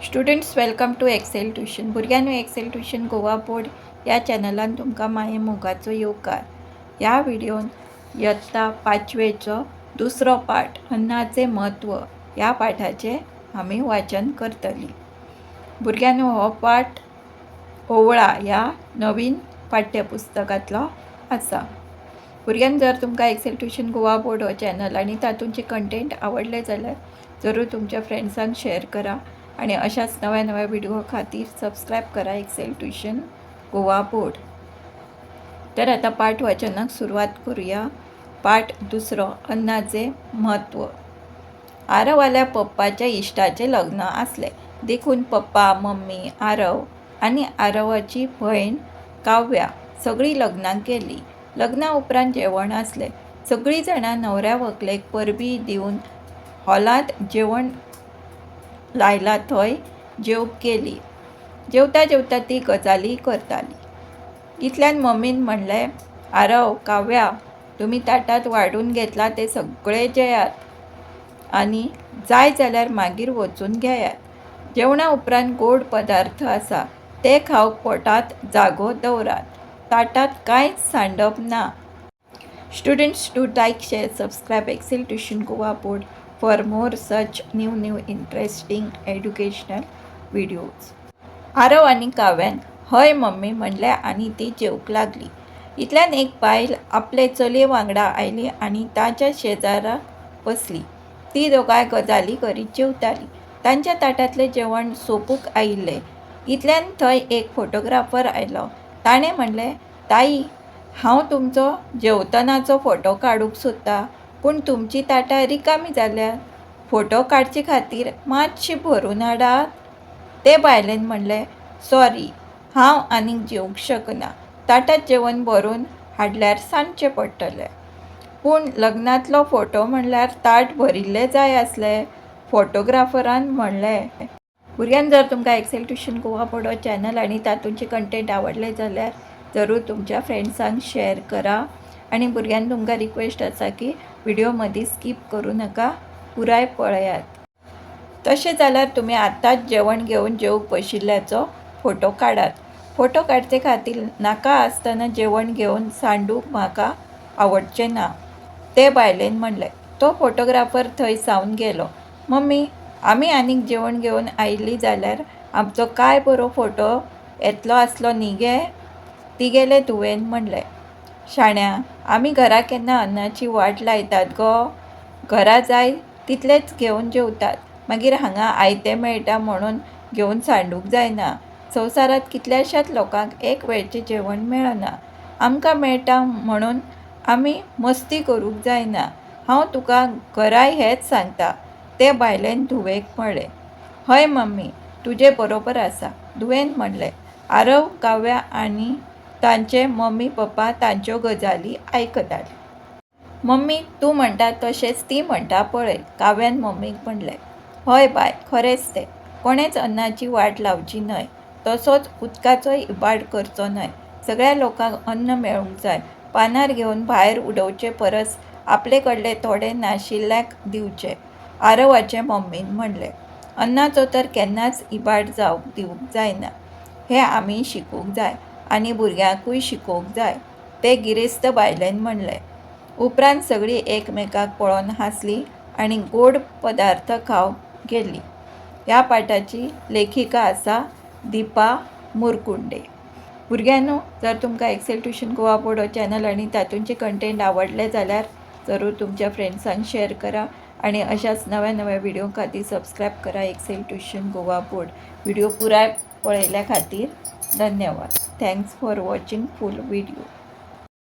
Students, welcome to Excel Tuition. भुरग्यांनो, Excel tuition Goa board ह्या चॅनलान तुमकां माये मोगाचो येवकार. ह्या व्हिडियोन इयत्ता पांचवेचो दुसरो पाठ, अन्नाचे म्हत्व, ह्या पाठाचें आमी वाचन करतलीं. भुरग्यांनो, हो पाठ ओवळा ह्या नवीन पाठ्यपुस्तकांतलो आसा. भुरग्यांनो, जर तुमकां एक्सेल ट्युशन गोवा बोर्ड हो चॅनल आनी तातूंचे कंटेंट आवडले जाल्यार जरूर तुमच्या फ्रेंड्सांक शेअर करा आणि अशाच नव्या नव्या व्हिडिओ खातीर सबस्क्रायब करा एक्सेल ट्युशन गोवा बोर्ड. तर आता पाठ वाचनाक सुरवात करूया. पाठ दुसरो, अन्नाचे म्हत्व. आरवाल्या पप्पाच्या इश्टाचें लग्न आसलें, देखून पप्पा, मम्मी, आरव आनी आरवाची भयण काव्या सगळीं लग्नाक गेलीं. लग्ना उपरांत जेवण आसलें. सगळीं जाणां न्हवऱ्या व्हंकलेक परबीं दिवन हॉलांत जेवण लायलां थंय जेवंक गेलीं. जेवता जेवता तीं गजाली करतालीं. इतल्यान मम्मीन म्हणलें, "आरव, काव्या, तुमी ताटांत वाडून घेतलां तें सगळें जेयात आनी जाय जाल्यार मागीर वचून घेयात. जेवणा उपरांत गोड पदार्थ आसा, ते खावंक पोटांत जागो दवरात. ताटांत कांयच सांडप ना." Students, do like, share, subscribe Excel Tuition Goa Board for more such new new interesting educational videos. Aarav आनी काव्यान "हय मम्मी" म्हणलें आनी ती जेवंक लागली. इतल्यान एक बायल आपले चलये वांगडा आयली आनी ताच्या शेजारा बसली. ती दोगांय गजाली करीत जेवतालीं. तांच्या ताटांतलें जेवण सोंपूंक आयिल्लें. इतल्यान थंय एक फोटोग्राफर आयलो. ताणें म्हणलें, "ताई, हांव तुमचो जेवतनाचो फोटो काडूंक सोदतां, पूण तुमचीं ताटां रिकामी जाल्यांत. फोटो काडचे खातीर मातशीं भरून हाडात." ते बायलेन म्हणलें, "सॉरी, हांव आनीक जेवंक शकना. ताटांत जेवण भरून हाडल्यार सांडचें पडटलें." "पूण लग्नांतलो फोटो म्हणल्यार ताट भरिल्लें जाय आसलें," फोटोग्राफरान म्हणलें. भुरग्यांनो, जर तुमकां Excel tuition Goa board channel आनी तातूंचे कंटेंट आवडले जाल्यार जरूर तुमच्या फ्रेंड्सांक शेअर करा. आनी भुरग्यांनो, तुमकां रिक्वेस्ट आसा की व्हिडिओ मदीं स्कीप करूं नाका, पुराय पळयात. "तशें जाल्यार तुमी आतांच जेवण घेवन जेवंक बशिल्ल्याचो फोटो काडात. फोटो काडचे खातीर नाका आसतना जेवण घेवन सांडूंक म्हाका आवडचें ना," ते बायलेन म्हणलें. तो फोटोग्राफर थंय सावन गेलो. "मम्मी, आमी आनीक जेवण घेवन आयिल्लीं जाल्यार आमचो काय बरो फोटो येतलो आसलो न्ही गे?" तिगेले धुवेन म्हणलें. "शाण्या, आमी घरा केन्ना अन्नाची वाट लायतात गो? घरा जाय तितलेंच घेवन जेवतात. मागीर हांगा आयतें मेळटा म्हणून घेवन सांडूंक जायना. संवसारांत कितल्याशाच लोकांक एक वेळचें जेवण मेळना. आमकां मेळटा म्हणून आमी मस्ती करूंक जायना. हांव तुका घराय हेंच सांगतां," ते बायलेन धुवेक म्हणलें. "हय मम्मी, तुजें बरोबर आसा," धुवेन म्हणलें. आरव, काव्या आनी तांचे मम्मी पप्पा तांच्यो गजाली आयकतालीं. "मम्मी, तूं म्हणटा तशेंच ती म्हणटा पळय," काव्यान मम्मीक म्हणलें. "हय बाय, खरेंच तें. कोणेंच अन्नाची वाट लावची न्हय. तसोच उदकाचोय इबाड करचो न्हय. सगळ्या लोकांक अन्न मेळूंक जाय. पानार घेवन भायर उडोवचे परस आपले कडलें थोडें नाशिल्ल्यांक दिवचें," आरवाचे मम्मीन म्हणलें. "अन्नाचो तर केन्नाच इबाड जावंक दिवंक जायना. हें आमी शिकूंक जाय आनी भुरग्यांकूय शिकोवंक जाय," ते गिरेस्त बायलेन म्हणलें. उपरांत सगळीं एकमेकांक पळोवन हांसलीं आनी गोड पदार्थ खावंक गेलीं. ह्या पाठाची लेखिका आसा दीपा मुरकुंडे. भुरग्यांनो, जर तुमकां एक्सेल ट्युशन गोवा बोर्ड हो चॅनल आनी तातूंचे कंटेंट आवडले जाल्यार जरूर तुमच्या फ्रेंड्सांक शेअर करा आणि अशाच नव्या नव्या व्हिडिओ खातीर सबस्क्रायब करा Excel tuition Goa board. Video पुराय पळयल्या खातीर धन्यवाद. Thanks for watching full video.